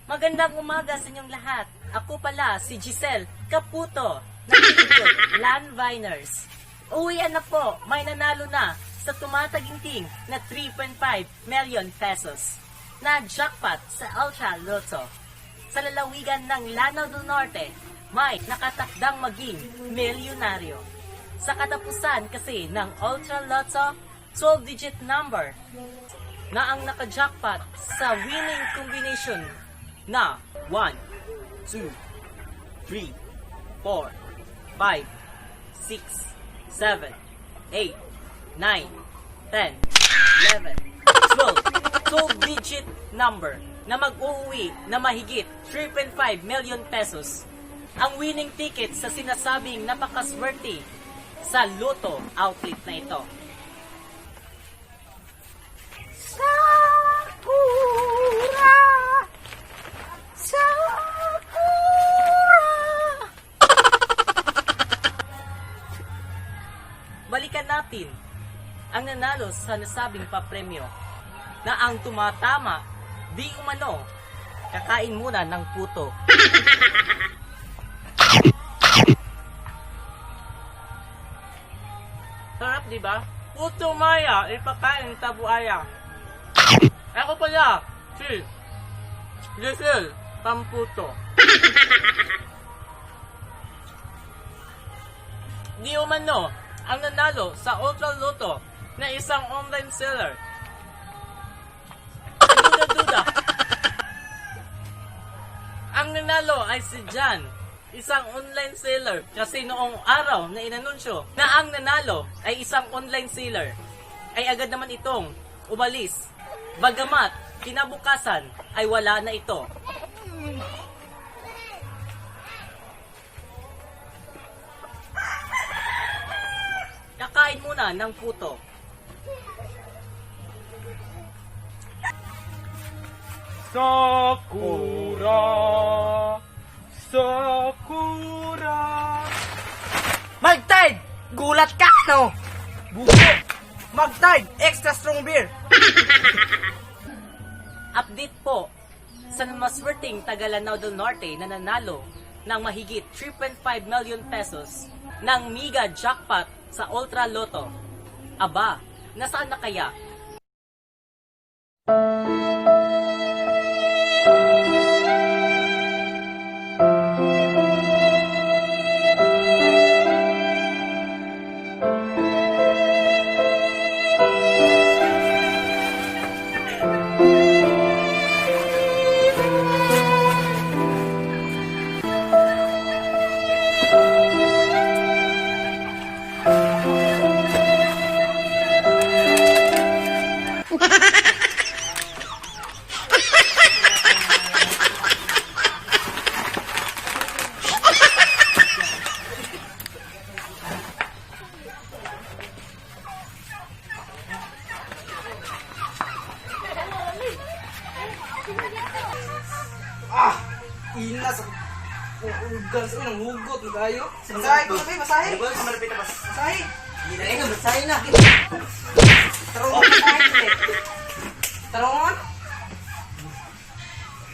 Magandang umaga sa inyong lahat. Ako pala si Giselle Caputo ng lingkod Lan Viners. Uwian na po, may nanalo na sa tumataginting na 3.5 million pesos na jackpot sa Ultra Lotto. Sa lalawigan ng Lanao del Norte, may nakatakdang maging milyonaryo. Sa katapusan kasi ng Ultra Lotto 12-digit number na ang naka-jackpot sa winning combination na 1, 2, 3, 4, 5, 6, 7, 8, 9, 10, 11, 12, 12-digit number na mag-uuwi na mahigit 3.5 million pesos. Ang winning ticket sa sinasabing napakaswerte sa Lotto outlet na ito. Sakura! Sakura! Balikan natin ang nanalo sa nasabing papremyo na ang tumatama di umano kakain muna ng puto. Sarap, di ba? Puto maya, ipakain tabuaya. Ako pala, si Giselle Pamputo. Di umano ang nanalo sa Ultra Lotto na isang online seller. Duda-duda. Ang nanalo ay si Jan, isang online seller, kasi noong araw na inanunsyo na ang nanalo ay isang online seller, ay agad naman itong umalis. Bagamat kinabukasan ay wala na ito. Kakain muna ng puto. Sakura, Sakura. Magtide! Gulat ka, no? Buko! Magtide! Extra strong beer! Update po sa maswerteng taga Lanao del Norte na nanalo ng mahigit 3.5 million pesos ng mega jackpot sa Ultra Lotto. Aba, nasaan na kaya? Ah! Ina sa... Ugan sa inang hugot na kayo. Basahin ko na, basahin! Basahin! Basahin na! Tarungan, basahin! Tarungan?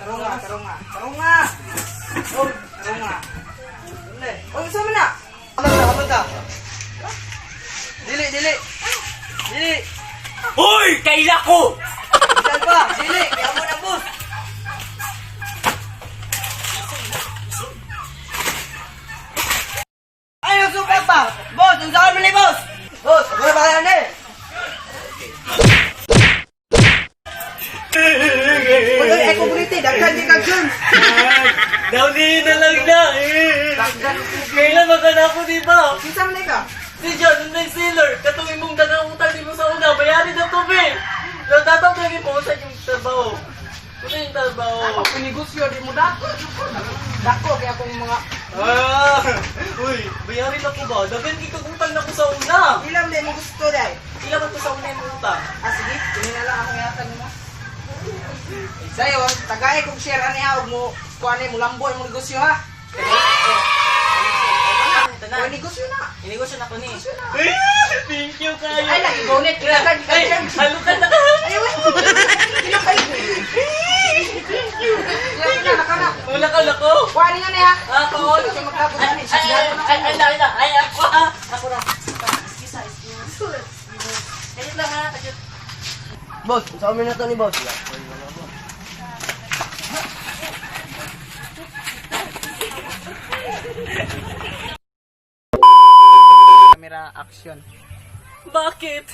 Tarunga, tarunga, tarunga! Oh, tarunga. Oh, saan mo na? Aman ta, aman ta. Dili, dili. Dili. Hoy! Kaila ko! Bisan pa, dili. Kaya mo na, boss. Ay, nagsukat pa! Boss, ang saan mo ni boss? Boss, ako na bahala na eh. Uy, uy, ako buliti. Daghan di kag Jones. Downy na lang na! Daghan. Kailan magana ako, di ba? Kinsa man ka? Si John, online seller, katong imong dagang utang di mo sa una, bayarin na to, be! Natataw na mo sa inyong trabaho. Sa inyong trabaho. Ako negosyo di mo dako. Dako kay akong mga Ah! Uy, bayarin ako ba? Dagan kay utang na ko sa una. ilam di mo gusto dai. Ilan ba to sa una imong utang? Ah sige, kini na lang akong ihatag nimo. Sayo, tagay kog share ani ha og mo kuan mo lambo imong negosyo ha. Tanan. Kuan negosyo na. Inegosyo na ko ni. Negosyo na. Thank you kayo. Ay lagi bonnet kinakan Ay, kinakan. halukan na ka. Ay, wait. Kilo kayo. Thank you. Kuha ninyo niya. Ako. Kasi magkabot Ay, ani. ay, ay, ay, ay, ay, ay, ako, ah. Ako na. Excuse, ah, excuse. Kayot lang, ha, kayot. Boss, sa amin na to ni boss. Camera action. Bakit?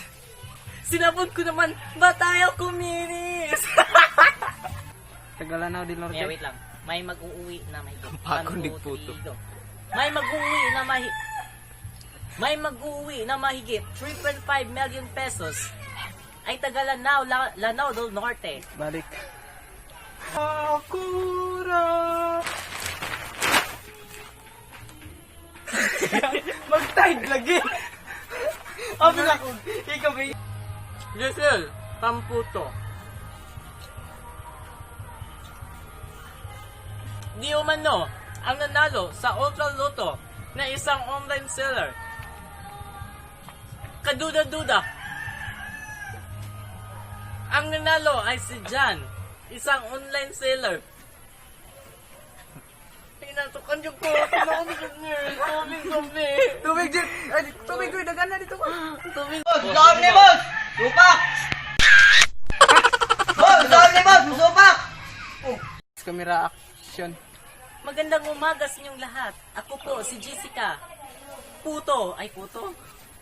Sinabon ko naman, ba tayo kuminis? Tagalanaw del Norte. Kaya wait lang. May mag-uuwi na mahigit. Pakon One, two, digputo. three, go. May mag-uuwi na mahi... May mag-uuwi na mahigit 3.5 million pesos ay Tagalanao, Lanao del Norte. Balik. Sakura. Mag-tide lagi. Abi na ko. Ikaw ba? Giselle, Pamputo. Di umano ang nanalo sa Ultra Lotto na isang online seller. Kaduda-duda. Ang nanalo ay si Jan, isang online seller. Pinatukan yung ko. Tubig, tubig. Tubig din. Ay, tubig ko dagan na dito ko. Tubig. Boss, saan ni boss? Supak. Boss, saan ni boss? Supak. Camera action. Magandang umaga sa inyong lahat. Ako po si Jessica. Puto. Ay, puto?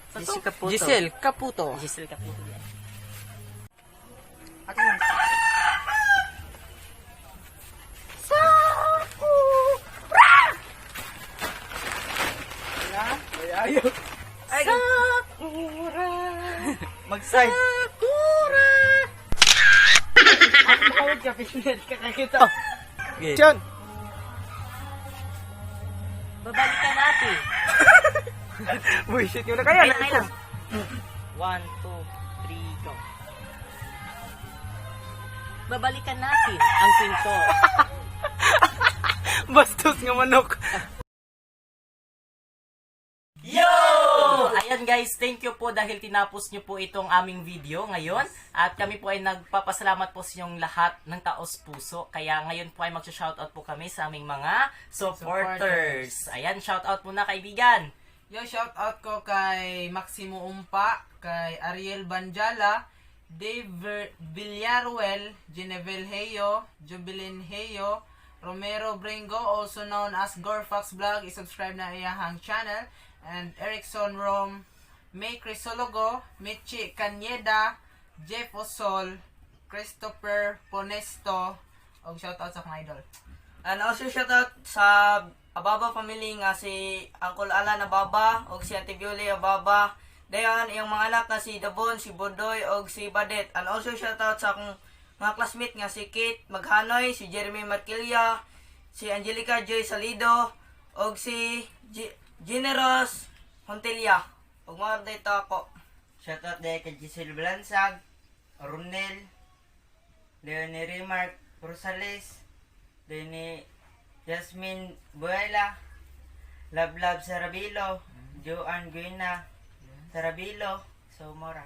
Sa to? Jessica Puto. Giselle Caputo. Giselle Caputo yan. Ayaw. Sakura! Mag-side. Sakura! Tawag ka, Pinel. Kakakita. Action. Babalikan natin. Bullshit yun na kaya. Ay, ay lang. One, two, three, go. Babalikan natin ang kwento. Bastos nga manok. Yo! Ayan guys, thank you po dahil tinapos nyo po itong aming video ngayon. At kami po ay nagpapasalamat po sa inyong lahat ng taos puso. Kaya ngayon po ay magsha-shoutout po kami sa aming mga supporters. Ayan, shoutout muna, kaibigan. Yo, shout out ko kay Maximo Umpa, kay Ariel Banjala, Dave Villaruel, Genevieve Heyo, Jubilin Heyo, Romero Bringo, also known as Gorfax Vlog, isubscribe na iyahang channel, and Erickson Rom, May Crisologo, Michi Canyeda, Jeff Osol, Christopher Ponesto, og shout out sa akong idol. And also shout out sa Ababa family nga si Uncle Alan Ababa og si Auntie Violy Ababa. Dayon iyang mga anak nga si Dabon, si Bodoy og si Badet. And also shout out sa akong mga classmate nga si Kate Maghanoy, si Jeremy Marquilla, si Angelica Joy Salido og si Generous Hontilla. Ug mga dito ako. Shoutout dahil kay Giselle Blansag, Ronel, Leonie Remark Rosales, Leonie Jasmine Buela, Love Sarabilo, Joanne Guina, Sarabilo, so mora.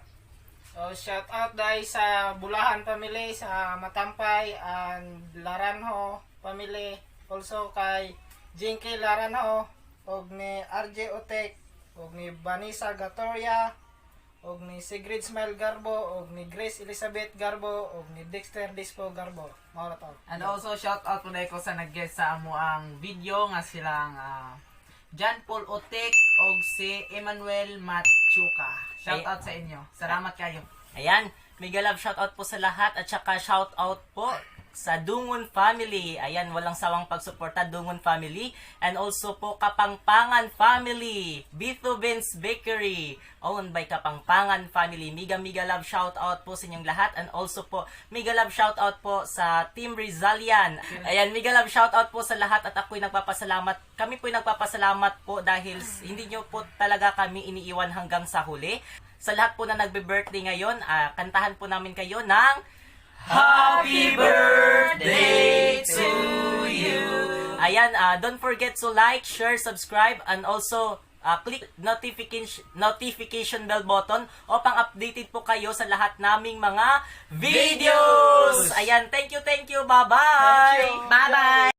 So, shout out dahil sa Bulahan family, sa Matampay and Laranjo family. Also kay Jinky Laranjo, og ni RJ Otek, og ni Vanessa Gatoria, og ni Sigrid Smile Garbo, og ni Grace Elizabeth Garbo, og ni Dexter Dispo Garbo. Mao na to. And also shout out po ko sa nag-guest sa amo ang video nga silang John Paul Otek og si Emmanuel Machuca. Shout out sa inyo. Salamat kayo. Ayan, mega love shoutout po sa lahat at saka shoutout po sa Dungon Family. Ayan, walang sawang pagsuporta, Dungon Family. And also po Kapangpangan Family, Beethoven's Bakery, owned by Kapangpangan Family. Mega mega love shoutout po sa inyong lahat. And also po, mega love shoutout po sa Team Rizalian. Ayan, mega love shoutout po sa lahat at ako'y nagpapasalamat. Kami po'y nagpapasalamat po dahil hindi nyo po talaga kami iniiwan hanggang sa huli. Sa lahat po na nagbe-birthday ngayon, kantahan po namin kayo ng Happy Birthday to you! Ayan, don't forget to like, share, subscribe, and also click notification bell button upang updated po kayo sa lahat naming mga videos! Ayan, thank you, thank you! Bye-bye! Bye-bye!